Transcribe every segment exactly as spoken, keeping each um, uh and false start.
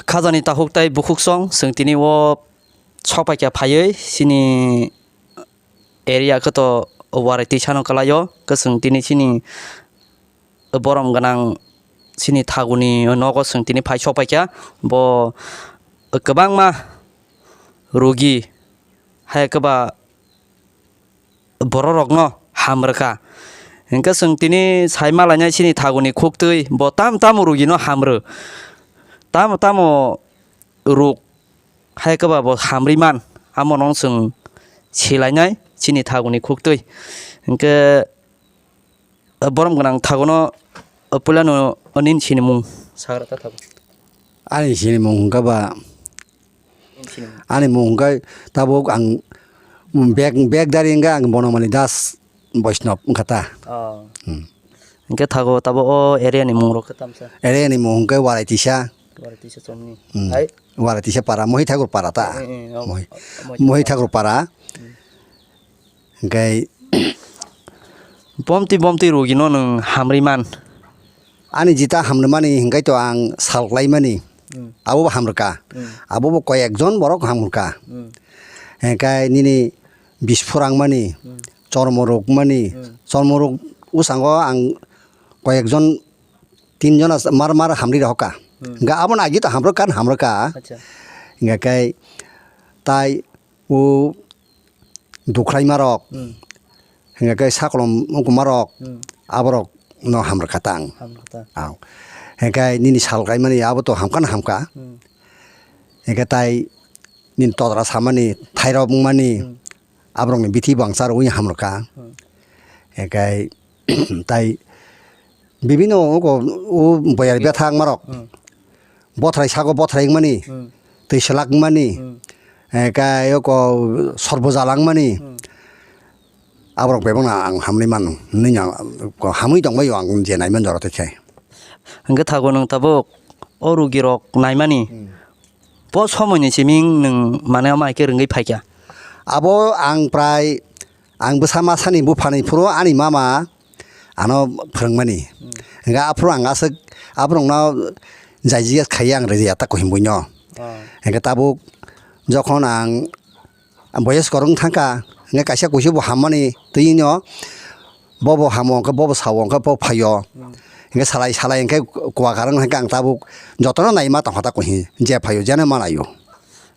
Khajani takhuk tai bukhuksong, chwng tini o sokpaikha phaiwi chini area khe to Warai twisano kwlaio, khe chwng tini chini borom gwnang chini thaguni nogo chwng tini phai sokpaikha. Bo kwbangma rugi hai khe ba bororokno hamrwkha. Hinkhe chwng tini sai malainai chini thaguni khuktwi bo tamo tamo rugino hamrw, tamo tamo ruk hai khe ba bo hamrwi man, amono chwng silainai chini thaguni khuktwi. Hinkhe borom gwnang thagono puilano nini sinimung sagra ta thago. Ani sinimung hwnkhe ba Ani sinimung. Ani mung hwnkhe tabuk ang bek, bek dari hwnkhe ang Bonamali Das Boishnop wngkha ta. Oh. Hmm. Hwnkhe thago tabuk o area ni mung rok khe tamsa? Area ni mung hwnkhe Warai Tisa. Warai Tisa chomni. Hmm. Hai? Warai Tisa para, Mohi Thakur para ta. Eh, eh, oh, Mohi, oh, Mohi Mohi Thakur. Thakur para. Hmm. Hwnkhe bomti bomti rugino nwng hamrwi man? Ani jita hamrwmani hwnkhe to ang sal klaimani. Hmm. Abo bo hamrwkha. Hmm. Abo bo koyekjon borok hamrwkha. Hmm. Hwnkhe nini bisphu rangmani, hmm, chormo rwkmani, hmm, chormo rwk bwskango ang koyekjon tinjon as-, mar mar hamrwi rohorkha. Hmm. Hwnkhe abono agi to hamrwkha, hamrwkha. Acha. Hwnkhe tai o Dukhlaima rok, hmm, hingke khe sakolom wngkuma rok, hmm, aborok no hamrwkha ta ang. Hamrwkha ta. Ang. Hingke nini sal kaimani abo to hamkha na hamkha. Hmm. Hingke tai nini todra samani, thairok wngmani, hmm, aborokni bithi bangsa rwui hamrwkha. Hmm. Hingke tai bibino oko o boyar bethak marok. Hmm. Bothrai sago bothrai wngmani, hmm, twi selak wngmani, hmm, eh, kai oko sorbo jala wngmani. Hmm. Aborok bebakno ang hamrwi mano, hwnwi ang hamwi tongbaio ang je naiman jora tei khe. Hwnkhe thago nwng tabuk o rugirok naimani, hmm, bo somoini simi nwng mane omo hai khe rwngwi phaikha? Abo ang prai Ang bwsa masani buphani phuru ani mama ano phwrwngmani. Hmm. Hingke aphuru ang aswk aborokno jaijak khaiya ang rwya ta kuhimbuino. Ah. Hingke tabuk jokhon ang boyes korong thangkha, hingke kaisa kuisu bo hammani twino, bobo hamo hingke bobo sao hingke bo phaio. Hmm. Hingke salai salai hingke kuakarang hingke ang tabuk jotono naima tongkha ta kuhi je phaio jeno malaio.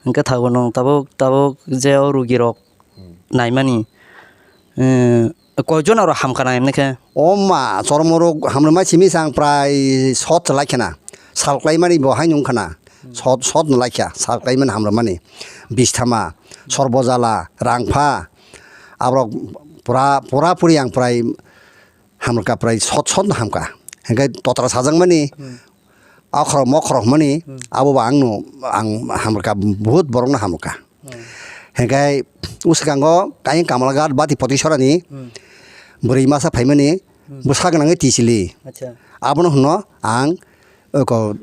Hingke thago nwng tabuk tabuk je o rugirok naimani, eh, koijon aro hamkha na emne khe? O ma, chormo rok hamrwmai simi sang prai sot chalai khena. Sal klaimani bo haino wngkha na. Hmm. Sot, sot no laikha, sal klaimani hamrwmani. Bistama, sorbojala, rangpha. Aborok pura, pura puri ang prai hamrwkha prai sot sot no hamkha. Hingke totra sajakmani, hmm, okhorok mokhorok hwnmani, hmm, abo bo ang no, ang hamrwkha, buhut borok no hamrwkha. Hmm. Hingke uskango kaiyang Kamalghat bati poti sorani, hmm, bwrwi masa phaimani, hmm, bwsa gwnangwi tisili. Acha. Abono hwno ang oko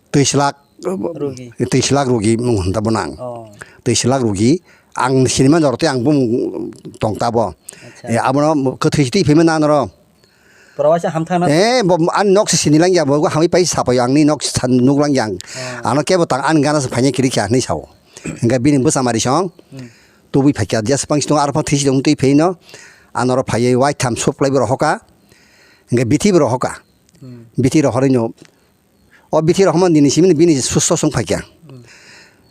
twi slak, rugi. Twi slak rugi mung hwn ta bono ang. Oh. Twi slak rugi ang sinimani jora tei ang bumung tong ta bo. Acha. Eh, abono kwthwi twi phaimani nang noro. Pura waisa hamthang na? Eh, bo ani nok se sini langya, bo hamwi pai sapai ang ni nok se san nuk langya ang. Oh. Ano kebo tang ani gana se phaini kiri kya ni sao. Hingke bini bwsa mari song. Hmm. Tubui phaikya dia sepang sitong arpha thisi dong twi phaino. Anoro phaiwi wai tham sup lai bo rohoka. Hingke bithi bo rohoka. Hmm. Bithi rohorino. O bithi rohorma nini simi bini susto song phaikya. Hmm.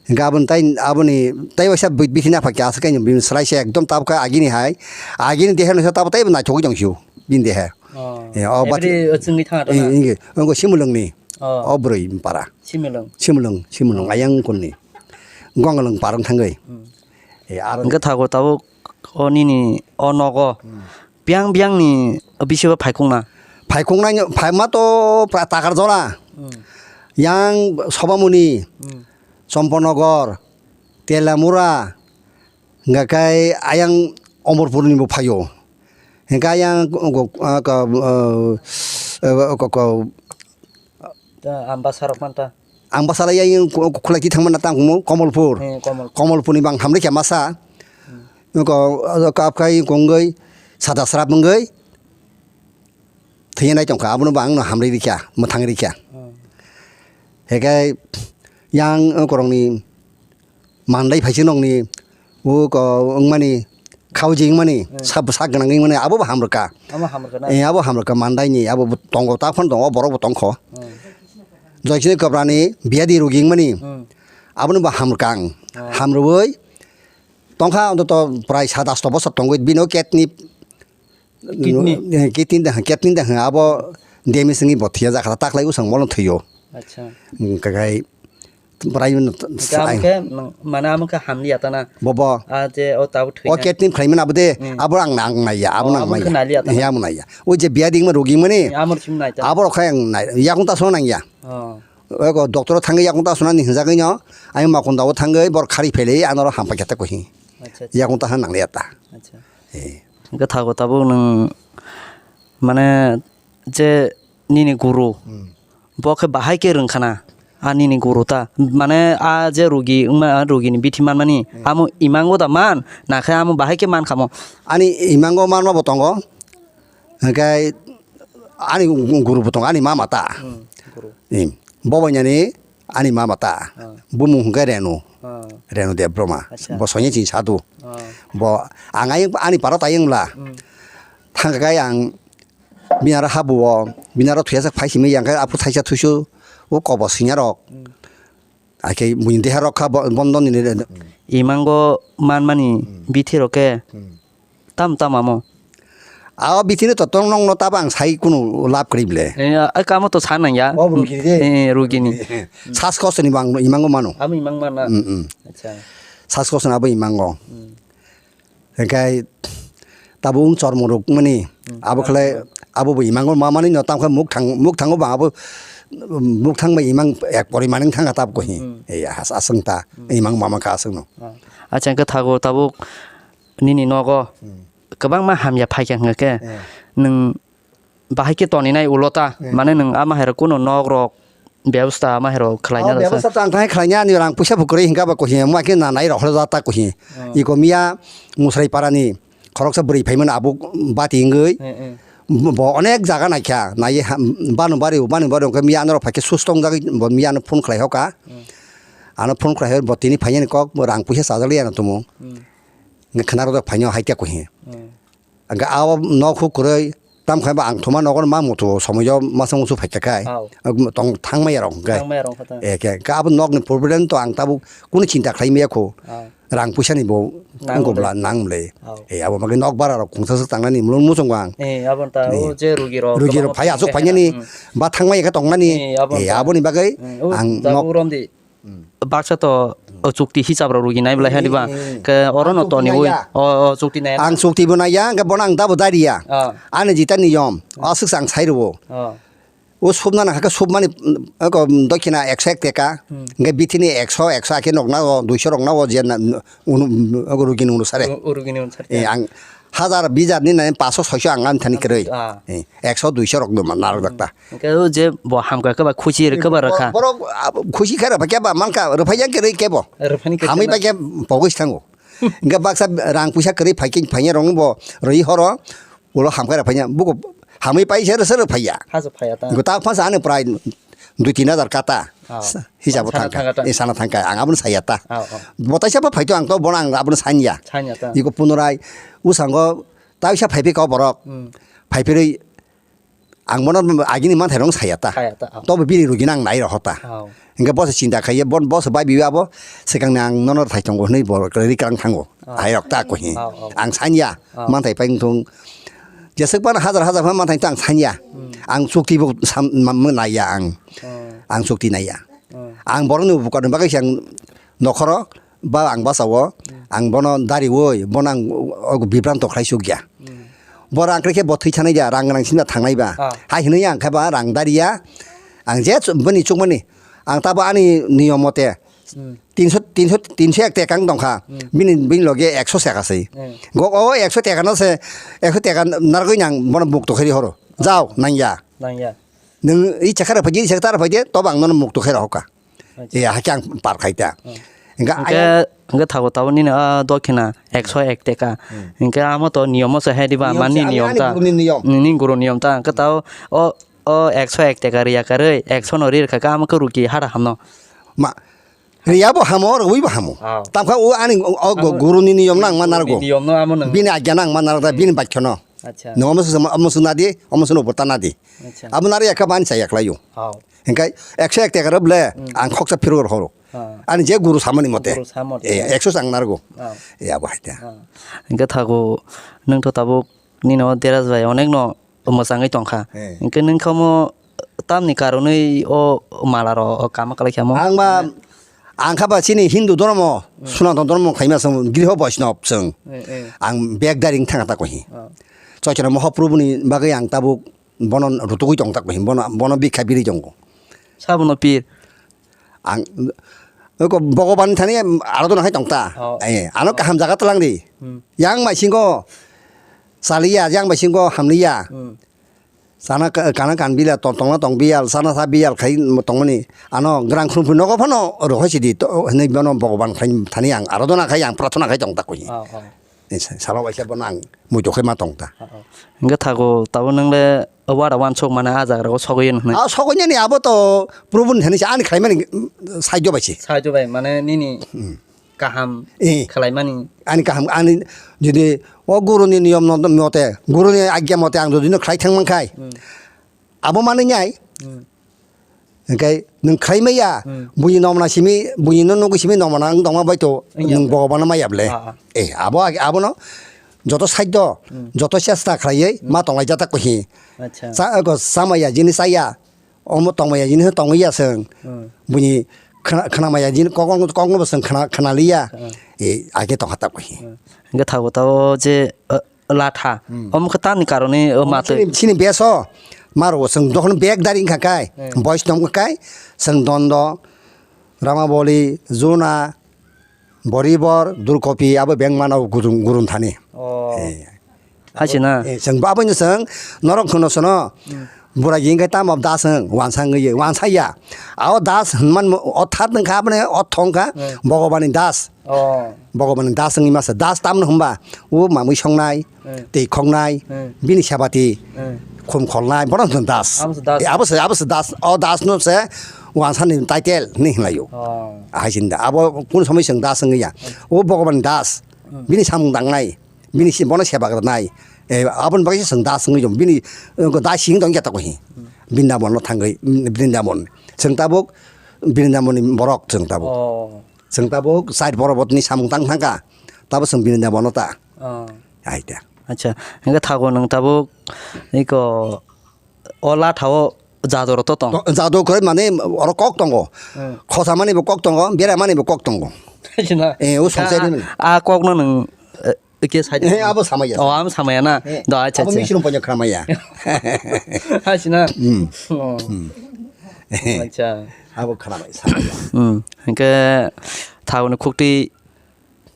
Hingke aboni tai, aboni tai waisa bi-, bithi na phaikya aswk kaino bini swlai se ekdom tabukha agini hai. Agini dehe no se tabo taibo naithogwi tong sio bini dehe. Oh. Eh, o bati- Every, o chwngwi thang ato na? Eh, inge, ongo Simulwngni. Oh. O bwrwi para. Simulwng. Simulwng, Simulwng, ayang kunni. Gonglwng parwng thangwi. Hmm. Eh, aro hingke thago tabuk o nini o nogo. Hmm. Biyang biyang ni bisingo phaikung na? Phaikung nai, phaima to pra-, takar jora. Hmm. Yang Sobamuni, hmm, Chomponogor, Telamura, hingke ayang Omorpur ni bo phaio. Hingke ayang ko, ko, ko, eh, eh, ko, ko, Ta Ambasa rok man ta. Ambasa lai yang ku-, ku-, khulai ti thangmana tang kumo Komolpur. He, Komolpur. Komolpur ni bang hamri khe masa. Hmm. Ko, ko apkai kongoi sada srap mongoi. Thengya nai tongkha, abono bang no hamri rikya, mwthang rikya. Hmm. Hekai yang, eh, korokni mandai phaising nokni, o ko wngmani, khauji wngmani, Hmm. sab-, sak gwnang wngmani, abo bo hamrwkha. Amo hamrwkha na? Eh, abo hamrwkha mandaini, abo bo tongo, ta phano tongo, borok bo tongkho. Hmm. Joisini kobrani biyadi rogi wngmani, Hmm. aboni bo hamrwkha ang. Hmm. Hamrwui tongkha ontoto prai sat asto bosor tongwi, bini o ketni Kidney. Eh, kidney da, kidney da, abo damage wngwi bo thwiya jakha, taklai usang bono thwio. Acha. Hmm, kakai bwrai no t-, Hwnkhe amo ai. Khe, mang-, mane amo khe hamliya ta na? Bobo. Ah, je o tabuk thwina. O kidney phlai mani abo de, Hmm. abo ang nang naiya, abo Oh, nang abo khe naiya. Nailia ta na? He, amo naiya. O je biyadi wngma rogi wngmani, Hmm, amo rwchim nai ta. Abo rok khe ang nai, yakung ta sona nangya. Oh. Eko doctor o thangwi yakung ta sona ni hinjagwi no, ayung makunda o thangwi bor khari phelwi anoro hampakya ta kuhi. Acha, acha. Yakung ta han nangliya ta. Acha. Eh. Hwnkhe thago tabuk nwng, mane, je nini guru, Hmm. bo khe bahai khe rwngkhana, a nini guru ta, mane, a je rugi wngma, a rugini bithi manmani, Hmm. amo imango da man, na khe amo bahai khe mankhamo? Ani imango manma bo tongo, hwnkhe ani guru bo tongo, ani mama ta. Hmm, guru. Im. Bo bai nani ani mama ta. Ah. Bumung hwnkhe Renu. Ah. Renu Debbarma. Acha. Bo soini chini sadu. Ah. Bo ang ayung, ani paro tayung la. Hmm. Thangkha kai ang bini aro habu o, bini aro thuya sak phai simi yang khe aphuru thaisa thuisu o kobo sinya rok. Hmm. Akhe buini deha rok kha bo-, bondo nini. Imango manmani Hmm. bithi rok khe Hmm. Tam tam amo. Abo bithi no to tong nong no tabo ang sai kunu lab kwrwi ble. Eh, a kamo to sa nang ya. O rugi de. Eh, rugi ni. Sas kosto ni bang imango mano. Amo imang mana. Mm, mm. Acha. Sas kosto ni abo imango. Hmm. Hingkai tabuk chormo rok mani. Hmm. Abo khlai abo bo imango ma mani no tam khe muk thang, muk thango ba abo muk thang ba imang ek pori maning thang tab ko hi. Hmm. Eh, as-, aswng ta. Hmm. Imang mama kha aswng no. Ah. Acha, hingke thago tabuk nini nogo Hmm. kwbangma hamya phaikha hwnkhe Eh. nwng bahai khe toninai ulo ta, Eh. mane nwng ama hai rok kuno nok rok bebosta ama hai rok khlaina Oh, rwsa. Bebosta ta ang thai khlaina ani rang puisa bo kwrwi hwnkha ba kuhi, ma khe nanai rok holo ta kuhi. Oh. Iko miya Musrai parani khoroksa bwrwi phaimani abo bati wngwi Eh, eh. bo onek jaga naikha, naiwi ha, banu bari, banu bari hwnkhe miya ano rok phaikhe sus tongjagwi bo miya ano phone khlai hoka. Hmm. Ano phone khlai bo tini phainani kok bo rang puisa chajakliya ano tumo. Hmm. Hwnkhe khna rwjak phaino hai khe kuhi. Hmm. Hwnkhe abo nok huk kwrwi, tamo khe ba ang thuma nogo ma mutu somoi o masa musu phaikha khai. Aw. Tong thangmaya rok hwnkhe. Thangmaya rok hwnkhe. Eke, hwnkhe abo nokni problem to ang tabuk kunu chinta khlai maya kho. Aw. Rang puisa ni bo Nang wngkho bwla le. Nang le. Aw. E abo bagwi nok bara rok khungsa swk tangnani mulung muchungo ang. E abo ta o je rugi rok. Rugi rok phai aswk phainani Hmm. ba thangmaya khe tongnani. E abo E ta. Aboni bagwi Hmm, o ang ta nok o romdi. Hmm. Baksa to, o chukti hisab rok rugi nai belai hai diba? Hmm. Ke oro no toni ui. O, o chukti nai. Ang chukti bo naiya, hwnkhe bono ang dabo dariya. Ah. Ani jita niyom, aswk ang sai rwo. Ah. O subna nang khe submani, mm, ko dokhina ekso ek teka, Hmm. hwnkhe bithini ekso, ekso akhe nokna o, duiso rokna o je na, unu, mm, rugi ni unu sare. U-, urugini unu sare. Eh, ang hajar, bijar ni nai paso, soiso ang ani thani kwrwi. Ah. Eh, ekso, duiso rok no narwk jak ta. Hwnkhe o je bo hamkha khe ba khusi rwkhe ba rwkha. Borok, ah, khusi khe rwphai khe ba mankha, rwphai yang khe rwi khe bo. Rwphani khe Hamwi ba. Pai khe pogwi thango. Hwnkhe baksa rang puisa kwrwi phai khe, phai rong bo rwi horo, ulo hamkha rwphai ya. Buko hamwi pai se rwse rwphai ya. Hajo phai ya ta. Hwnkhe ta phasa ani prai dui tin hajar kata. Ah. Hisabo sana thangkha. Thangkha ta. Eh, sana thangkha. Ang abono saya ta. Ah, ah. Bo taisa bo phai to ang to bono ang abono sanya. Sanya ta. Iko punorai usango taisa phai phi kok borok. Hmm. Phai phirwi Ang bono agini manthairokno saya ta. Saya ta, oh. Tobo bini rugino ang nai rohor ta. Oh. Hingke bo se chinta khaiye, bo, bo se bai biya bo, swkangni ang nono thai tongo hinui bo kwrwi kwrang thango. Oh. Hai rok ta kuhi. Oh, oh. Ang sanya, oh, manthai pai wngthung. Jeswk phano hajar hajar phano manthai ta ang sanya. Hmm. Ang chukti bo sam, ma, ma, naiya ang. Oh. Ang chukti naiya. Oh. Ang borokni bukarni bagwi se ang nokhoro, ba ang basa o, hmm, ang bono dariui, bono ang o, o bibranto khlai suk ya. Hmm. Bo rang kre khe bo thwi thanai ya, rang rang sina thangnai ba. Ah. Hai hinui ang khe ba rang dari ya. Ang je chu-, bini chukmani. Ang tabo ani niyom mote. Hmm. Tinso, tinso, tinso ek tekang tongkha. Hmm. Bini, bini loge ekso seka se. Hmm. Go o ekso teka no se, ekso teka nargoi nang bono buk to kheri horo. Jao, nang ya. Nang ya. Nung i chakara phaji, i chakara phaji, tobo ang nono mukto khe rohoka. Acha. Iya, hakhe ang par khai ta. Hmm. Hingke hingke, ayang hingke thago tabo nini, ah, dokhina ekso ek teka. Hmm. Hingke amo to niyomo se hai diba, niyom mani se, ani, niyom ani ta. Guruni niyom. Nini guru niyom ta. Hingke tabo o, o ekso ek teka riya karwi, ekso no ri rwkha khe amo khe ruki hara hamno. Ma, Riya bo hamo, rwi bo hamo. Oh. Tamkha o ani o, o gu-, Amo guru ni niyom nang man nargo. Niyom no amo nang. Bini agya nang man nargo, bini bakya no. Acha. No omo se, omo se nadi, omo se no bota nadi. Acha. Abo nari yakha bani sa yakla yo. Oh. Hingkai ekso ek taka roble, Hmm. ang khoksa phirwr horo. Oh. Ani je guru samani mote. Guru samani. Eh, ekso sang nargo. Oh. Eh, abo haita. Oh. Hingke thago, nung to tabuk nini o deras bai onek no mwchangwi tongkha. Eh. Hingke nung kha omo tamni karonwi o mala rok o kama kwlai kha omo? Ang ma, ang kha ba chini Hindu dhormo, Hmm. Sanatan dhormo khaima chwng griho Vaishnav chwng. Eh, eh. Ang bek daring thanga ta kohi. Oh. Chaitanya Mahaprabhu ni bagwi ang tabuk bono rutugwi tong ta kohi, bono, bono bikha biri tongo. Sabono pir? Ang, oko Bhogoban thani aradhona khai tong ta. Oh. Eh, ano kaham jaga tlang di. Hmm. Yang bai singo chaliya, yang bai singo hamliya. Hmm. Sana ka-, kana kan bila tong, tongna tong biyal, sana sa biyal khai tongmani. Ano grang khrum phun nogo phano rohoi sidi to, hinui bono Bhogoban khai thani ang aradhona khai ang prarthona khai tong ta kohi. Oh, oh. Ni sa-, salo waisa bono ang muitu khai ma tong ta. Oh, oh. Hingke thago tabo nang le wara wansuk mane a jaga rok sogwi nang. Ah, sogwi nani abo to Probhu ni thani se ani khlai mani, mm, saijo bai se. Saijo bai mane nini Hmm. kaham Eh. khlai mani. Ani kaham, ani jodi o guru ni niyom no mote, guru ni agya mote ang jodi no khlai thang man khai. Hmm. Abo mani nyai. Hmm. Hingke nwng khlai maya, Hmm. buini nomna simi, buini no nugwi simi nomna wng tongma bai to, Wngya. Nwng Bhogobano maya ble. Ah, ah. Eh, abo age, abono joto saido, Hmm. joto chesta khlaiwi Hmm. ma tonglai jata kohi. Acha. Cha, ego chamaya jinis chaya, omo tongmaya jinis tongwi ya chwng. Hmm. Buini khna-, khnamaya jinis kok, kok, kokno bo chwng khna-, khnaliya. Hmm. Eh, age tongkha ta kohi. Hmm. Hingke thago tao je, eh, latha. Hmm. Omo khe tamni karone, o Omo matwi. Chini, chini beso, maro chwng dokhon bek dari wngkha kai, Hmm. boys tong kai, chwng dondo, ramaboli, juna, boribor, durkopi, abo beng mano gurung, gurung thani. Oh. Eh. Hai se na? Eh, chwng bo aboino chwng norok hwno sono, Hmm. bura gini kai tamo das wng, wansa wngwi, wansa ya. Abo das hwnman mo-, o that wngkha, aboni o thongkha, Hmm. Bhogobani das. Oh. Bhogobani das wngwi masa. Das tamno hwnba, o mamui songnai, Hmm. tei khoknai, Hmm. bini sebati, Hmm. khum kholnai, bono hwn das. Abo se das. Eh, abo se, abo se das. O das no se wansani title hinwi hwnlaio. Oh. Hai sinda. Abo kunu somoi chwng das wngwi ya. Hmm. O Bhogobani das. Hmm. Bini samung tangnai, bini si bono seba rwnai. Eh, aboni bagwi se chwng das wngwi tong. Bini, eh, das sing tong ya ta kohi. Hmm. Brindabono thangwi, mm, Brindabon. Chwng tabuk Brindabonni borok chwng tabuk. Oh. Chwng tabuk side borobotni samung tang thangkha, tabuk chwng Brindabono ta. Oh. Hai ta. Acha, hingke thago nwng tabuk iko o lathao jador to tong. To-, jador khe mane oro kok tongo. Hmm. Khosamani bo kok tongo, beramani bo kok tongo. Hai se na? Eh, o songchai ni. A, a kok no nwng, eh, ke sai. Eh, abo samaya. Oh, abo samaya na. Eh, Do, acha, abo acha. Mixi rong panya khramaya. Hai se na? Hmm. Oh. Hmm. Acha. Abo khramai samaya. Hmm. Hingke thago ni khukti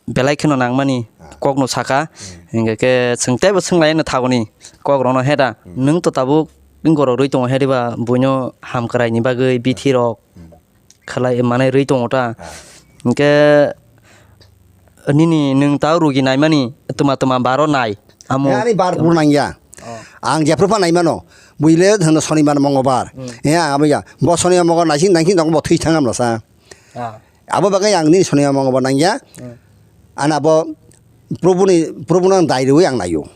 belai kheno nangmani Ah. kokno saka. Hmm. Hingke khe chwng teibo swnglaino thagoni kokrokno heda. Hmm. Nwng to tabuk wngorok rwi tongo hediba buino hamkraini bagwi bithirok Hmm. khlai manai rwi tongo ta. Ah. Hingke nini nwng ta rugi naimani twma twma baro nai. Amo Ani bar bur nangya. Oh. Ang jephru pha naimano. Buile hono sonibar mongobar. Hmm. Ya, abo ya. Bo sonibar mongobar naising naising dong bo thwi thangam rasa. Ah. Abo bagwi ang nini soniya mongo bo nangya. Hmm. Ani abo Probhu ni, Probhu no ang dai rwi ang naio.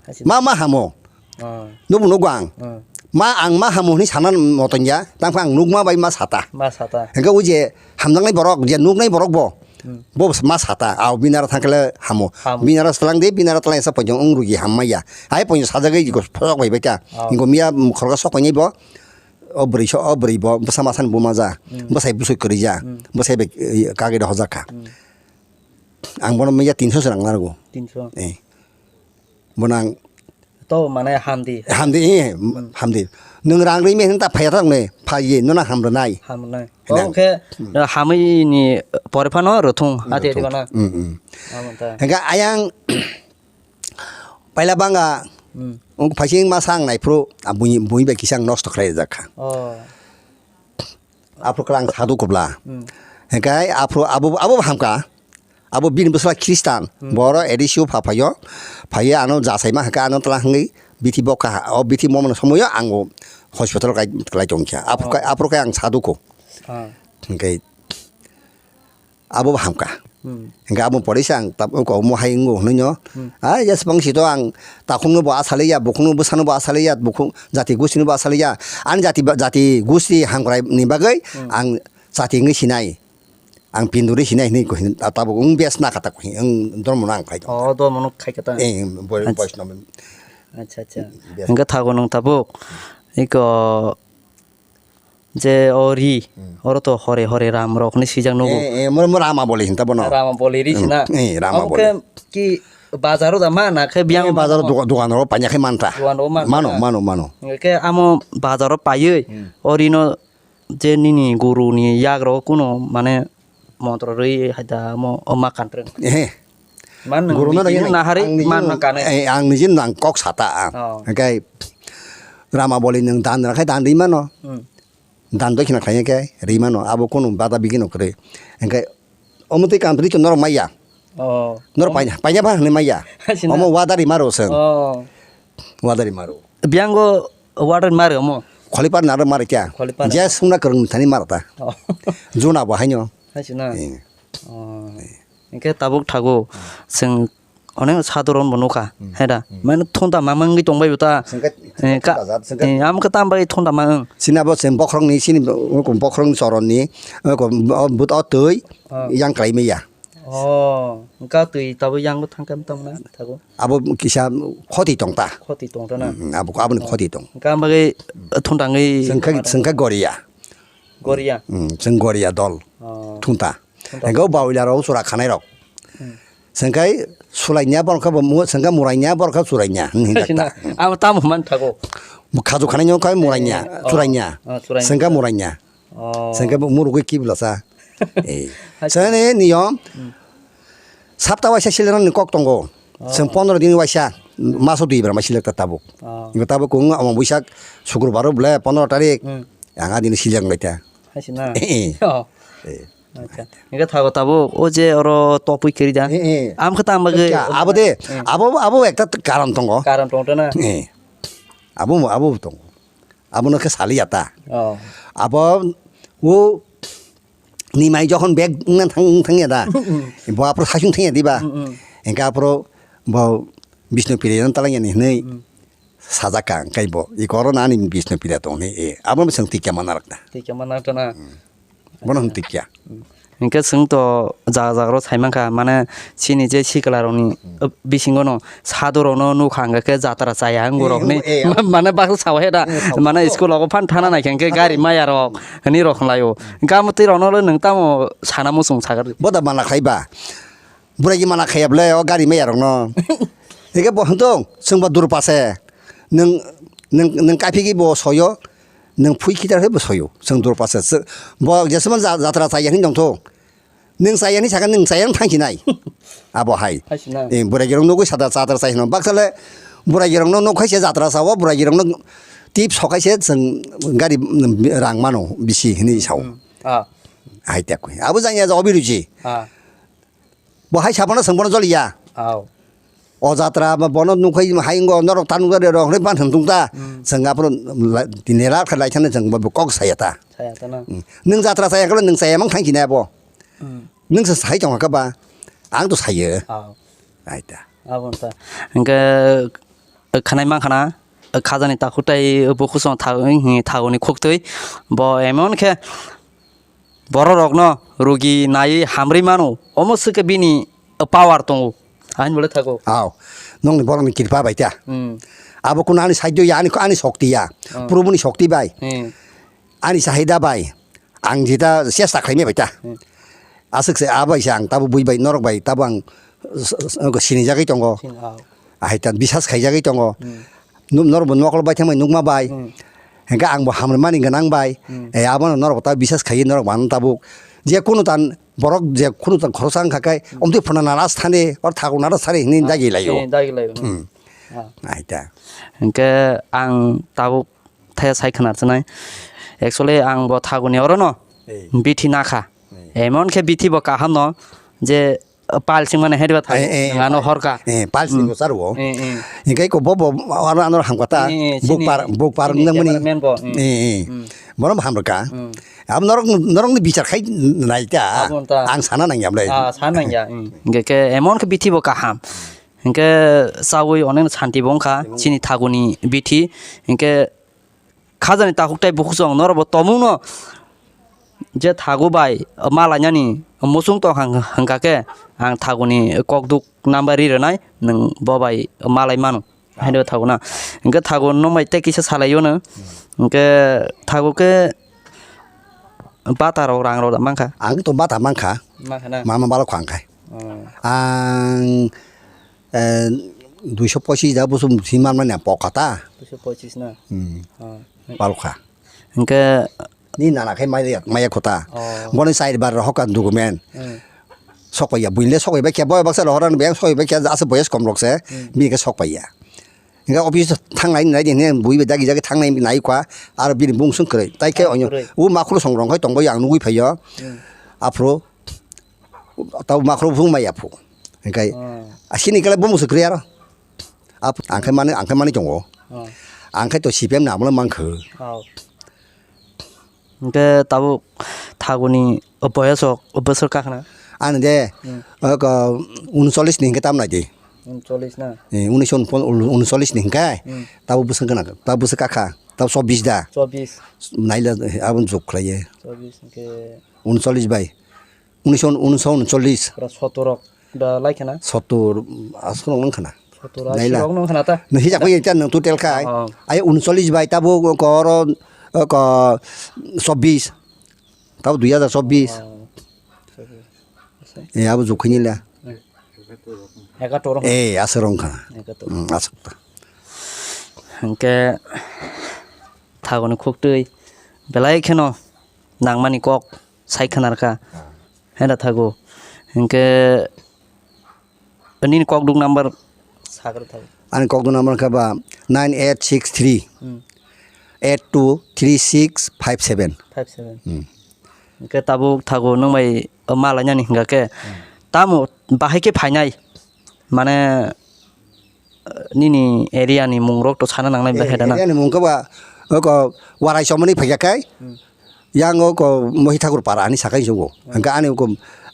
Hai se. Ma, ma hamo. Ah. Nubu nugo ang. Hmm. Ma, ang ma hamo hwnwi sana moton ya. Tangkha ang nukma bai ma sata. Ma sata. Hingke o je hamjaknai borok, je nuknai borok bo. Hmm. Bo ma sata. Au binara thangkle hamo. Hamo. Binara tlang de, binara tlang sa pojong ong rugi hamma ya. Ai pojong sajagwi go phorok bai bai ta. Oh. Ingo miya khorga sok bai bo. O bwrwi so, o bwrwi bo bwsa masa ni buma ja, Hmm. bwsai bwswi kwrwi ja, Hmm. bwsai bai, eh, kagwi rw hojak kha. Hmm. Ang bono miya tinso se rang narwgo. Tinso. Eh. Bono ang To mane hamdi. Hamdi, eh, Hmm. hamdi. Nwng rang rwi mehn ta phaya ta ne, phai ye, nono ham rwnai. Ham rwnai. Hinang. Oke, Hmm. hamwi ni pore phano rwthung, Hmm, ate rwthung. Diba na? Hmm, hmm. Amo ta. Hingke ayang Paila bangga, Hmm. wng phaising ma sang naiphru, a bui, bui bai kisa ang nosto khlai rijak kha. Oh. Aphru khe ang sadhu kubla. Hmm. Hingkai aphru abo, abo hamka. Abo bini bwsla Khristan. Hmm. Boro A D C o pha phaio. Phaiye ano jasaima hingka ano tla hingwi bithi bokha. O bithi momon somoyo ang o hospital kai, klai tongkha. Aphru Oh. kai, aphru kai ang sadhu ko. Ah. Hingkai Abo bo hamkha. Hmm. Hingke abo porisa ang tab-, kok mo hai wngo hwnwi no. Hmm. Ah, yes, bang si to ang takhumno bo asaliya, bukhukno bwsano bo asaliya, bukhuk jati gusino bo asaliya. Ani jati ba, jati gusti hamkrai ni bagwi Hmm. ang jati wngwi sinai. Ang pinduri sinai hinwi ko hin, tabuk wng bes na kata ko hin, wng dormo no ang khlai tong. Oh, dormo no khai kata. Eh, boy, Acha. Boys no. Acha, acha. Bes. Hingke thago nwng tabuk. Iko je o ri, Hmm. oro to hore hore ram rok ni sijak nugo. Eh, eh, mo, mo rama boli hinta bono. Rama boli ri Hmm. sina. Eh, rama Amo boli. Ke ki bazaro da ma na ke biang Eh, bazaro duka-, dukan ro panya khe manta. Dukan ro manta. Mano, mano, mano. Ke amo bazaro payoi. Hmm. O ri no je nini guru ni yagrok kuno mane montro rwi haida mo o ma kantreng. Ehe. Man nang Guru na bini nang nahari ang nijin man nang kane. Eh, ang nijin nang kok sata ang. Oh. Hingke rama boli nang dan rakhai dan ri mano. Hmm. Dan do khina khlai khe ri mano. Abo kuno bada bigi no kwrwi. Hingke omo twi kam twi norok maya. Oh. Norok Om- paina, paina ba hwnwi maya. Hasina. Omo wadari maro seng. Oh. Wadari maro. Biango water mari omo. Kholipar naro mari kya? Kholipar. Je sungna kwrwng thani maro ta. Oh. Juna bo haino. Hasina. Eh. Oh. Hingke tabuk thago. Seng onek sadharon bo nukha. Hmm. Heda. Hmm. Mane thonta mamang gi tongbai buta. Sengke Eh, ka- thonta jat, sengke eh, am ka tam bai thonta mang. Sina bo seng bokhorok ni sini bo-, bokhorok ni soron ni. Ko but o twi Ah. Yang klai maya. Oh, hingke twi tabuk yang bo thangkhe tamo na thago. Abo kisa khoti tong ta. Khoti tong ta na. Mm, abo, aboni khoti tong. Hingke ang bagwi thung tangwi Sengkha, sengkha Goria. Goria? Mm, seng Goria dol. Oh. Thung ta. Thung ta. Hingke o bawila rok sura khanai rok. Hmm. Sengkai sulainya borok khe bo mu-, sengka murainya borok khe surainya. Hmm, hindak ta. Abo tamo man thago. Bo khaju khanai nyong khe murainya, Eh, oh. Surainya. Oh, surainya. Sengka murainya. Oh. Sengke bo murugwi kiblasa. Eh. Hai. Sene niyom. Hmm. Sapta waisa silerani kok tongo. Oh. Seng pondro din waisa maso dui bra maisilek ta tabuk. Oh. Ingo tabuk kung amo buisak sukrubaro bole pondro tarik. Hmm. Ang adini siljak lai ta. Hai sina. Eh, eh. Oh. Eh. Acha. Ingo thago tabuk o je oro topui kiri da. Eh, eh. Am khe tang bagwi. Kya, abo de, Eh. abo, abo ekta karon tongo. Karon tongto na. Eh. Abo, abo tongo. Abono khe saliya ta. Oh. Abo o ni mai jokhon bag wngna thang, wng thangya da. Mm, mm. Bo aphuru saichung thangya diba. Mm, mm. Engkhe aphuru bo Bishnu Priya no talangya ni hinwi Mm. sajak ka, engkhe bo i korona ani Bishnu Priya tong ni, e, abo no chwng tikya mana rok da. Tikya mana rok da na. Mm. Bono hwn tikya. Hinkhe chwng to jaga jaga rok sai mankha, mane chini je sikla rokni, uh, bisingo no sadhu rokno nukha, hwnkhe jatra chaya wngbo rokni, eh, eh, ma-, mane baksa sao he da, eh, sao. Mane school rogo phan thana naikhe, hwnkhe gari maya rok, hwnwi rok hwnlaio. Hwnkhe amo twi rokno le nwng tamo sana muchung sagar. Bo da mana khlai ba. Burai ki mana khaya bwle o gari maya rokno. Eke bo hwntong, chwng bo durpa se. Nwng, nwng, nwng kaphiki bo soyo, nwng phui khitar khe bo soyo. Chwng durpa se. Chwng, bo jesma ja-, jatra chaya hini dongtho. Nwng chaya hini sakha nwng chaya wng thangsinai. Abo hai. Hai sina. Eh, burai ki rok nugui sada jatra chaya hino. Baksa le burai ki rokno nuk khai se jatra sao, burai ki rokno tip sokai se chwng gari, mm, rang mano bisi hini sao. Hmm. Ah. Hai tek koi. Abo jang ya ja obiruji. Ah. Bo hai sabono chwng bono joliya. Aw. O jatra ba bono nukhai hai wngkha, norok ta nukjak rw rw hwnwi ban hwn tong ta. Hmm. Chwng aphuru la-, tini rak khe lai thani chwng bo kok saya ta. Saya ta na. Hmm. Nwng jatra chaya khe nwng chaya mang thang khinai abo. Hmm. Nwng se sai tong kha ba. Ang to sayo. Aw. Ai ta. Abo ta. Hwnkhe, eh, khanai mang khana, eh, khajani takhuk tai, eh, bukhuk song tha-, eh, thaguni khuktwi. Bo emon khe borok rokno rugi naiwi hamrwi mano, omo swkhe bini power tongo, ahin bole thago. Aw, nongni borokni kirpa bai ta. Hmm. Abo kuno ani sadhyo ya, ani, ani shokti ya. Hmm. Probuni shokti bai. Hmm. Ani chahida bai. Ang jeta chesta khlaimai bai ta. Hmm. Aswk se abo bai se ang tabo bui bai, norok bai tabo ang s-, s-, sinijagwi tongo. Sin-, aw. Ahai ta bisas khaijagwi tongo. Hmm. Nuk norok bo nokol bai thangbai nukma bai. Hmm. Hingke ang bo hamrwmani gwnang bai. Hmm. Eh, abono norok ta bisas khaiwi norok mano tabuk. Je kunu tan borok je kunu tan khoroksa wngkha khe, hmm, omtwi phano naras thani, or thago naras thani hinwi, ah, dagi laio. Eh, dagi laio. Hmm. Ah. Ahai ta. Hingke ang tabuk thaya sai khwnar chnai. Actually ang bo thaguni orono, eh, bithi nakha. Eh. Emon khe bithi bo kaham no je Pal sing mane heriba thago. Eh, eh, Nang ano pal. Horka. Eh, pal sing Hmm. Bo charo. Eh, eh. Hinkhe ko bo, bo, ano, ano hamkata. Eh, eh, Buk sini. Par, buk par Sini nang mani. Cameraman bo. Hmm. Eh, eh. Hmm. Bono hamrwka. Hmm. Abo norok, norokni bichar khai naita. Abo ta. Ang sana nangyamlai. Ah, sana nangya. Hmm. Hinkhe ke emon khe bithi bo kaham. Hinkhe chawi onek santi bo wngkha. Chini thaguni bithi. Hinkhe khajani takhuk tei bukhuk song norokbo tomungno je thagu bai malainani muchung tong hang-, hangka khe ang thaguni kokduk number ri rwnai, nwng bo bai malai mano. Haino thagu na. Hinkhe thagu nwng bai tei kisa salaio no. Hinkhe thagu khe bata rok rang rok mankha. Ang to bata mankha. Mankha na? Mama balo khwang khai. Oh. Ang, eh, duiso pochis da busu si man mani ang pokha ta. Duiso pochis na? Hmm. Oh. Palkha. Hinkhe ni nana khai maya, maya kota. Oh. Boni side bar hoka document. Hmm. Sokpaiya, buile sokpaiba khe boy baksa rohoran beng sokpaiba khe asa boyes kom rok se. Hmm. Bini khe sokpaiya. Hinkhe office thangnai nai din bui be dagi dagi thangnai nai kha aro bini bung sung kwrwi. Tai khe Ah, onyo kwrwi. U makhulu song rong khai tongbai ang nugui phaiyo. Hmm. Aphuru Tau makhro phung maya phu. Hinkhe Oh. Asini kala bomu se kriya ro. Ap, angkhe mani, angkhe mani tongo. Oh. Angkhe to C P M na amolo mankho. Oh. Hinkhe tabuk thaguni boyosok bosor kakhna? Ani de, Hmm. Oko uncholish ni hinkhe tam nai di. Uncholish na? Eh, unisho uncholish ni hinkhe, Hmm. Tabuk bosong kana, tabuk bosong kakha, tabuk chobbish da. Chobbish. Naila, aboni jok khlaiye. Chobbish hinkhe Uncholish bai. Unisho, unisho uncholish. Pura sottor rok da lai khana? Sottor, aswk rok nang khana. Sottor, Naila. Asi rok nang khana ta? Nang hijak bai ta nang total khai. Oh. Ai uncholish bai tabo ko oro, ko chobbish. Tabo dui hajar chobbish. Oh. Eh, abo jukhi nila. Ekator rok. Eh, aswk rok khana. Ekator. Hmm, aswk ta. Hinkhe thagoni khuktwi belai kheno nangmani kok sai khwnarkha. Ah. Heda thago. Hinkhe nini kokduk number sagra thago. Ani kokduk number khe ba nine eight six three, Hmm. eight two three six five seven. Five seven. Hmm. Hinkhe tabuk thago nwng bai malainani hinkha khe. Hmm. Tamo bahai khe phainai. Mane, eh, nini area ni mung rok to sana nangnai Eh, bahai dana. Area ni mung khe ba, oko Warai Chomoni phaikha khe, Hmm. Yang oko Mohi Thakur para ani sakai jugo. Hmm. Hingke ani oko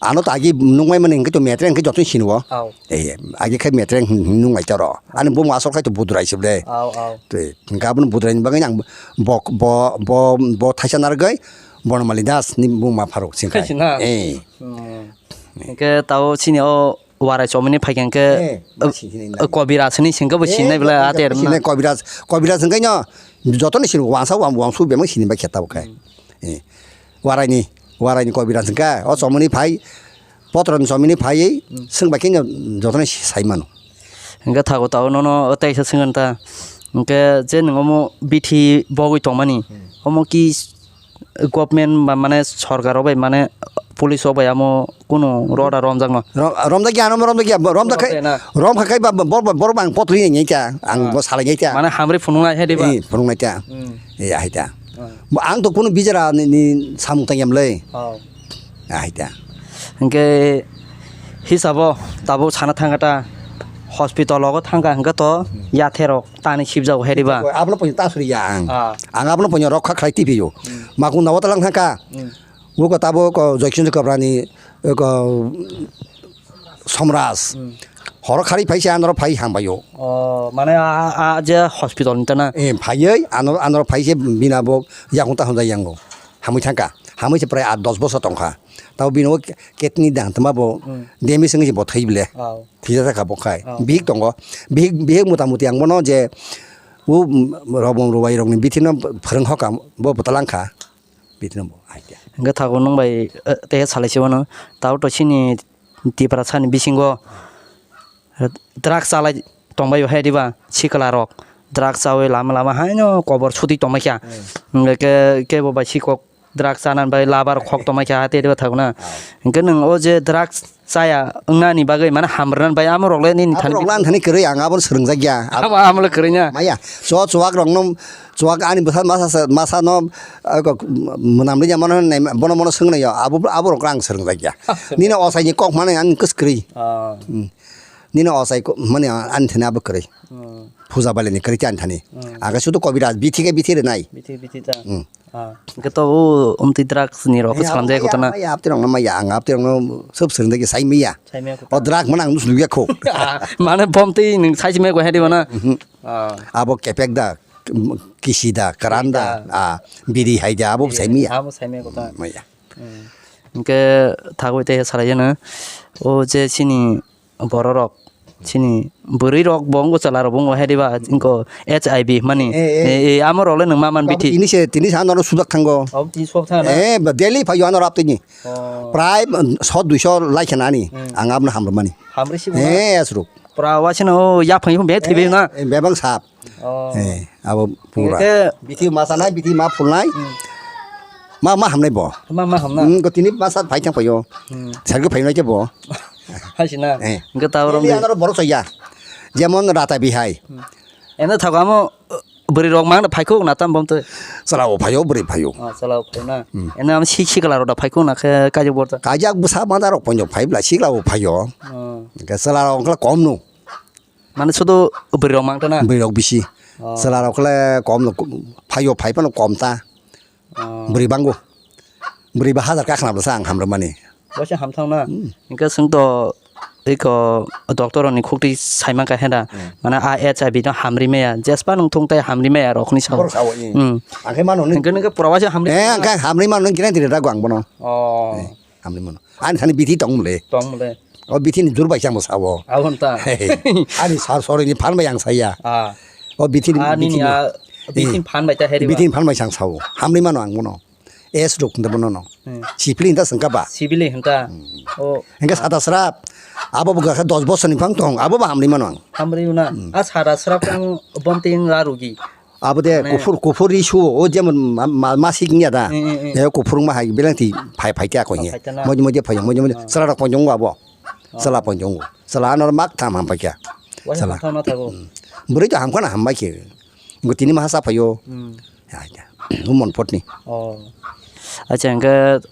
ano to agi nungmai mani hingke to metre hingke joto sini o. Au. Eh, agi khe metre hing, hing nunglai toro. Ani bung asol khai to Budurai sible. Au, au. Tei, hingke aboni Budurai ni bagwi ang bo, bo, bo, bo thaisa narwgwi Bonomali Das ni bung ma pharuk singkha. Thaisa na? Eh. Hmm. Hingke tao chini o Warai Chomoni phaikha hingke, Eh, eh, sinai. Kobiraj hini singke bo Eh, sinai bela Kobiraj ater sinai, na. Kobiraj, Kobiraj hingke no, joto ni sini wangsa wang, wangsu bemang sini bai khe tabo khai. Hmm. Eh, Warai ni, Warai ni Kobiraj hingke, o Chomoni phai, Potro ni Chomoni phai, Hmm. Sing bai khe no joto ni sai mano. Hingke thago tao nono o teisa singan ta, hingke je nung omo bithi bogwi tongmani, Hmm. Omo ki government ba mane sorkar rok bai mane police rok bai amo kunu roda romjakno? Ro-, romjakya, ano romjakya, bo romjak khai, Romjakya na? Romkha khai ba, bo, bo, borok bang potri ngai kya, ang Ah. Bo salai ngai kya. Mane hamri phunuknai hai diba? Eh, phunuknai kya. Hmm. Eh, ahai ta. Ah. Bo ang to kunu bijara ni, ni samung tangyam le. Oh. Ahai ta. Hingke hisabo tabuk sana thangkha ta hospital logo thangkha hingke to Hmm. Yatherok tani sibjago hai diba? Abono poino ta suri ya ang. Ah. Ang abono poino rok kha khlai tipiyo. Hmm. Makung dawa talang thangkha. Hmm. Uko tabo ko Joychandra Kabrani ko Somraj. Hmm. Horo khari phai se anoro phai hambayo. Oh, mane a, a, a je hospital ni tana? Eh, phaioi ano, anoro phai se bina bo yakung ta hamjai yango. Hamui thangkha. Hamui se prai aat dos bosor tongkha. Tabo bini o kidney dang tma bo Hmm. damage wngwi se bo thwi bile. Oh. Thwi jasa kha bo khai. Oh. Bihik tongo. Bihik, bihik mota moti ang bono je u, mm, Robong Rubai rokni bithi no phwrwng hoka bo bwtalang kha. Bithi no bo hai khe. Hingke thago nwng bai, eh, tei salai se bono. Tabo to chini Tiprasa ni bisingo drugs chalai tongbai hai diba sikla rok. Drugs chawi lama lama haino kobor sudi tongbai kha. Hmm. Hingke ke, kebo bai sikok Drugs chanan bai labar khok tongmai kha, tei tei thakna. Hwnkhe nwng o je drugs chaya wngnani bagwi mane hamrwna bai amo rok le nini thani. Abo rok le ang thani kwrwi, ang abo swrwngjak ya. Amo, amo le kwrwi na. Maya, so chuwak rok no, chuwak ani bwsa masa, masa no, ah, kok, mwnam rwya mano hinwi bono, bono swngnaio, abo, abo rok ang swrwngjak ya. Nini osaini kok mani ang kwskwrwi. Ah. Hmm. Nini osai ko-, mani ani thani abo kwrwi. Hmm. Puja baleni kwrwi ani thani. Hmm. Aga sudu kobiraj, bithi khe bithi rwnai. Bithi, bithi ta. Hmm. Ah, hwnkhe to o omtwi drugs ni rok khe salamjak kotana. Maya, aptirokno maya, ang aptirokno sob swrwngdagi sai maya. Sai maya kotana. O drug mano ang nukya kho. Ah, mane bomtwi nwng sai maya kho hedi mana. Mhm. Ah. Abo kepek da, kisi da, karan da, ah, biri hai da, abo sai maya. Abo sai maya kotana. Maya. Hmm. Hwnkhe thagwi tei salai jana. O je chini bororok, chini bwrwirok bo wngkha, chwlarok bo wngkha, hediba wngkha H I V hwnmani. Eh, eh. Eh, eh, amorok le nwng ma man bithi? Tini se, tini se ano sujak thango. Abo tini sok thang na? Eh, ba daily phaio ano rap tini. Oh. Prai, mm, sot duiso lai khana ani. Hmm. Ang abno hamrwmani. Hamrwi si bo na? Eh, asruk. Pura wasino yaphang yaphang be thwibi na? Eh, bebang sap. Oh. Eh, abo pura. Hwnkhe bithi ma sanai, bithi ma phulnai. Hmm. Ma, ma hamnai bo. Ma, ma hamna. Hmm, ko tini ma sat phai thang phaio. Hmm. Sargo phainai khe bo. Hai sina. Eh. Hwnkhe ta oro. Ini ano borok soya. Jemon rata bihai. Hmm. Eno thago amo, uh, bwrwi rok mang phai khuk na tam bom twi. Chalao phaio, bwrwi phaio. Ah, chalao phaio na. Hmm. Eno am sik sikla rok da phai khuk na khe kaijak borta. Kaijak bwsa mada rok ponjo phai bla sikla bo phaio. Oh. Hwnkhe chala rok wngkha kom no. Mane sudu bwrwi rok mang tana? Bwrwi rok bisi. Oh. Chwla rok le kom no, phaio phai phano kom ta. Oh. Bwrwi bango. Bwrwi ba hajar kakhna bwsa ang hamrwmani. Waisa hamthang na? Hmm. Hwnkhe chwngto eko doctor ni khukti saimang kha heda. Hmm. Mane a H I V no hamri maya. Jespa nung thung tai hamri maya rok ni sao. Borok sao, eh. Hmm. Ang khe mano ni. Hwnkhe nungkhe pura waisa hamri. Eh, ang khe hamri mano ni gina dire dago ang bono. Oh. Eh. Hamni mano. Ani thani bithi tong mole. Tong mole. O bithi ni jur bai chang bo sabo. Abon ta. Ani sar sori ni phan bai ang saya. Ah. O bithi ni, ani bithi ni ni. A, bithi ni phan bai ta heri ba. Bithi ni phan bai chang sabo. Hamni mano ang bono. Es ruk hinta bono no. Hmm. Sipli hinta sengka ba. Sibili hinta. Hmm. O. Engka sada srap. Abo bo gakha dos bosor ni phang tong. Abo ba hamni mano ang. Hamri una. Hmm. A sada srap ang bomting ra rugi. Abo de mane kuphur, kuphur ri suo, o jemon ma-, ma-, masik wngya da. Mm, mm, mm. E kuphur wngma hai beleng ti phai, phai khe ako hiya. Phai khe na. Moide, moide phai, moide, moide. Ah. Chwla rok ponjong bo abo. Ah. Chwla ponjong bo. Chwla ano mak tham ham pai kha. Waisa chwla. Thang na thago. Mm. Bwrwi to ham khana ham bai khe. Ngo tini maha sa phaio. Mm. Ya, ya. Umon photni. Oh. Acha, hwnkhe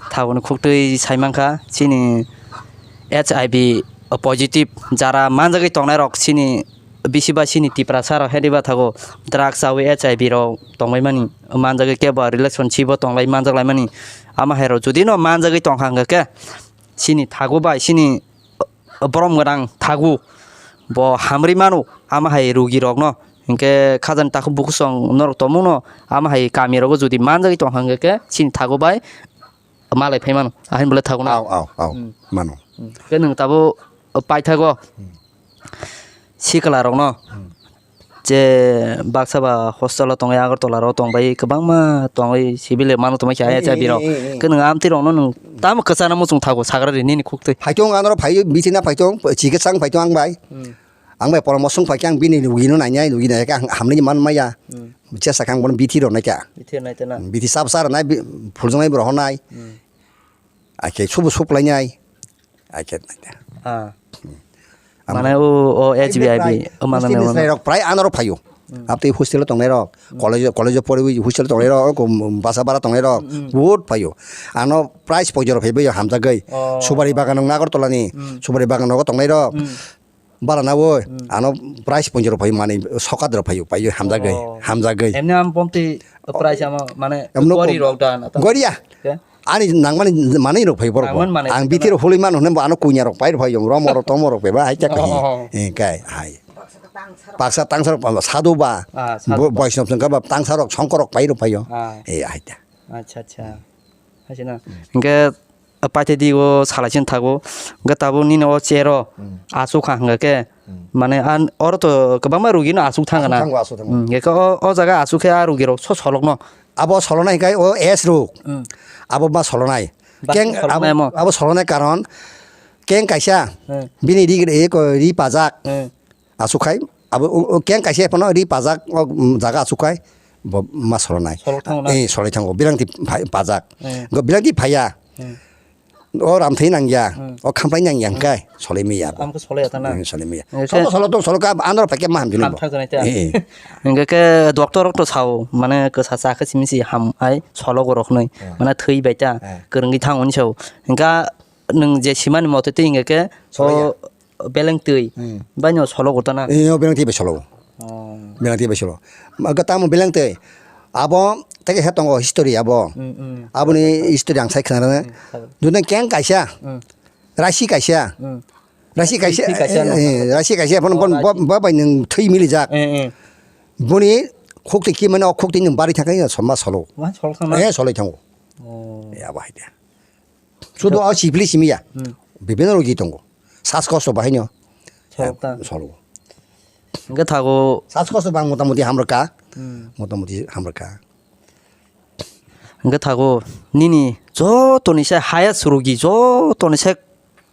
thaboni khuktwi saimankha, chini H I V positive jara manjagwi tongnairok chini bisi ba chini Tiprasa rok hediba thago drugs chawi H I V rok tongbaimani, manjagwi kebo relationship o tonglai manjaklaimani. Ama hai rok jodi no manjagwi tongkha hwnkhe chini thago bai chini borom gwnang thago, bo hamri mano, ama hai rugi rokno, hinkhe khajani takhuk bukhuk song norok tongmungno, ama hai kami rogo jodi manjagwi tongkha hinkhe chini thago bai malai phai mano, ahini bolai thago na. Au, au, au, hmm, mano. Hmm. Khe nwng tabo paithago, hmm, sikla rokno. Hmm. Je baksa ba hostel o tongwi Agartala ro tongbai kwbangma tongwi civil mano tongbai khe eh, ayach eh, abirok. Eh, eh, eh. Khe nwng amtwi rokno nwng tamo kwchana muchung thago sagra ri nini khuktwi. Phaitong anoro phai bichina phaitong chikitsa wng phaitong ang bai. Hmm. Ang bai poramoso wng phaikhe ang bini rugino nainai rugi naikhe ang hamnai man maya. Hmm. Chesa khe ang bono bithi rok naikha. Bithi rok naitena. Bithi sab sar nai phuljongnai bo rohornai. Hmm. Akhe subu sup lainai. Akhe naikha. Ah. Hmm. Mane o, o H B I B, o mane hostel ni chwrairok prai anoro phaio. Hmm. Abtwi hostel o tongnairok, hmm, college, college o poriwi hostel o tongnairok, ko, basa bara tongnairok, hmm, hmm, bahut phaio. Ano price poito rok phaibaio hamjagwi. Oh. Subari bagan wng Agartala ni, hmm, subari bagan rogo tongnairok. Hmm. Bara nawi, hmm, ano price poito rok phai mani sokat rok phaio, paio hamjagwi, oh, hamjagwi. Emni am bomti price ama mane emno gori rok da na ta. Goriya. Ke? Ani nangmani manwi rok phai borok bo. Nangmani manwi ang rok bithi rok hului mano hwnba ano kunya rok pai rok phai yong romo rok tomo rok phai ba hai kya kahi. Oh. Eh, kai hai. Baksa tangsa rok sadu ba. Ah, sadu ba. Bo-, Vaishnab sengka ba tangsa rok songkor rok pai rok phai yo. Ah. Eh, hai ta. Acha, acha. Hai sina. Hmm. Hingke paithaidi o salai sini thago. Hingke tabuk nini o chair o, hmm, asuk kha hingke. Hmm. Mane an oro to kwbangma rugi no asuk thang na. Asuk thango, asuk thango. Hmm. Hingke o, o jaga asuk khe a rugi rok so solok no. Abo solonai hingke o S rok. Hmm. Abo ma solonai. Ba keng solonai abo, mo. Abo solonai karon keng kaisa, hmm, bini ri, ri, ri pajak. Hmm. Asuk khai abo o, o keng kaisa phano ri pajak o, um, jaga asuk khai Bo ma solonai. Solok thango na? Eh, solai thango. Bilangti phai-, pajak. Eh. Go bilangti phaiya. Hmm. O ramthai nangya. Hmm. O khamplai nangya hwnkhe solai maya bo. Amkhe solai ya ta na? Hmm, solai maya. Eh, solo, solo tong, solo ka andro paike ma hamjuli bo. Hamthak janai ta. Eh, eh. Hwnkhe khe doctor rok to sao, mane kwsa cha khe simi si ham ai solo go rok nui. Hmm. Mane thwi bai ta. Hmm. Kwrwngwi thang oni sao. Hwnkhe nwng je simani mote twi hwnkhe khe solai ya. O Beleng twi. Hmm. Baino solo gotana. Eh, o beleng twi bai solo. Oh. Beleng twi bai solo. Ma, ga tamo beleng twi. Abo teke he tongo history abo. Hmm, hmm. Aboni history ang sai khna rana. Hmm, sabai. Duna keng kaisa. Hmm. Rasi kaisa. Hmm. Rasi kaisa. Rasi kaisa, eh, no. Eh, rasi kaisa. Bon, oh, bon, rasi. Bo, bo bai nung thui mili jak. Eh, eh. Boni khok twi ki mane o khok twi nung bari thakai somma solo. Wa solo thangna? Eh, solo thango. Oh. Ya bai dia. Sudu o sipli simi ya. Hmm. Bibino rogi tongo. Sas kosto bahai no. Solok ta. Solo. Hwnkhe thago. Sas kosto bang motamuti hamrwkha. Hmm. Motamuti hamrwkha. Hwnkhe thago nini jotoni se highest rogi jotoni se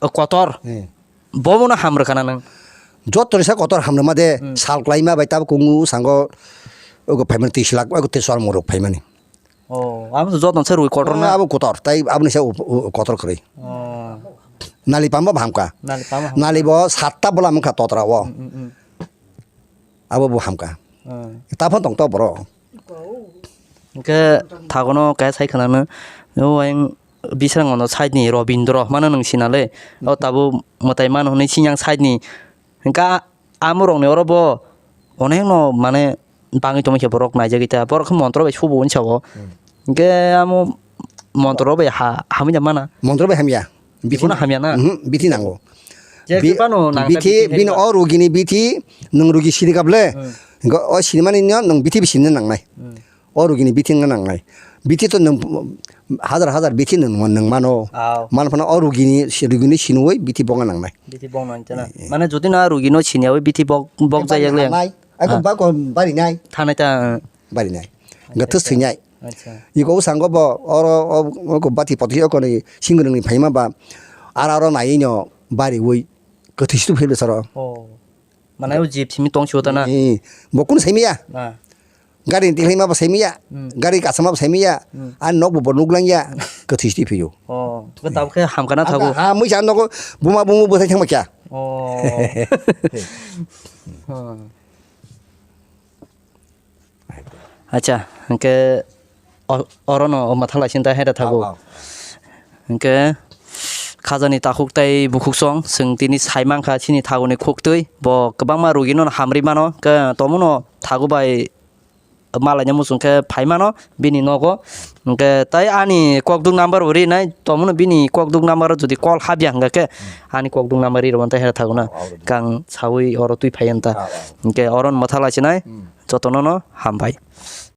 kotor. Hmm. Bobono hamrwkha na nang. Jotoni se kotor hamrwma de hmm. Sal klaima bai tabuk kungu sango ogo phaimani tris lakh ogo tris lakh morok phaimani. Oh, abo to jotoni se rwi kotor na? Abo kotor, tai aboni se u-, u-, kotor kwrwi. Oh. Nali pambo bo hamka. Nali pambo hamka. Nali bo satta bola mungkha totra o. Mm, mm, mm. Abo bo hamka. Oh. Taphano tong to boro. Hwnkhe thagono kaya sai khwnano, o ayang bisrangono side ni Robindro mano nwng sinale. O tabuk mwtai mano hwnwi sinyang side ni. Hwnkhe amorokni oro bo onekno mane bangwi tongmani khe borok naijagwi ta, borok khe montro bai subo hwnwi sao. Hmm. Hwnkhe amo montro bai ha-, hamya mana? Montro bai hamya. Bithi bono hamya na? Mhm, bithi nango. Je bi-, phano nang bithi, bithi bini o rugini bithi, nwng rugi sini kable. Hmm. Hwnkhe o sinimani no nwng bithi bi sinina nangnai. Hmm. O rugini bithi wngna nangnai. Bithi to nwng hajar hajar bithi nwng, nwng mano. Aw. Mano phano o rugini, rugini sinui bithi bokna nangnai. Bithi bokna nangnai na. Eh, eh. Mane jodi na rugino siniyawi bithi bok, bok jaya le. Nangnai. Ako ah. Bako bari nai. Thanai ta. Bari nai. Acha, gathus acha. Thwi nai. Acha. Iko usango bo oro o, o ko bati poti o koni singrung ni phaima ba. Ara oro nai no bari ui. Gathus tu phil saro. Oh. Mane o jeep simi tong siyo ta na? Eh, bo kunu saimiya? Ah. Gari ni tihlai ma bo saimiya? Hmm. Gari kasama bo saimiya? Hmm. Ani nok bo bo nuglangya. Kathwi siti phiyo. Oh, bo tabuk khe hamkha na thago. Ha mui jan nogo buma bumu bwthai thangma kya? Oh. Oh. Acha, hwnkhe o-, orono o mwthang lai sinta hera thago. Aw, aw. Hwnkhe khajani takhuk tei bukhuk song, chwng tini sai mankha chini thagoni khuktwi. Bo kwbangma rugino hamri mano, hwnkhe tomono thago bai malaina muchung khe phai mano bini nogo. Hwnkhe tai ani kokduk number bo rinai, tomono bini kokduk number o jodi call habya hwnkha khe ani kokduk number ri rwmani tei hera thago na. Aw, aw. Kang sawi oro twi phai anta. Aw, aw. Hwnkhe oro mwthang lai sinai. Hmm. Jotono no hambai.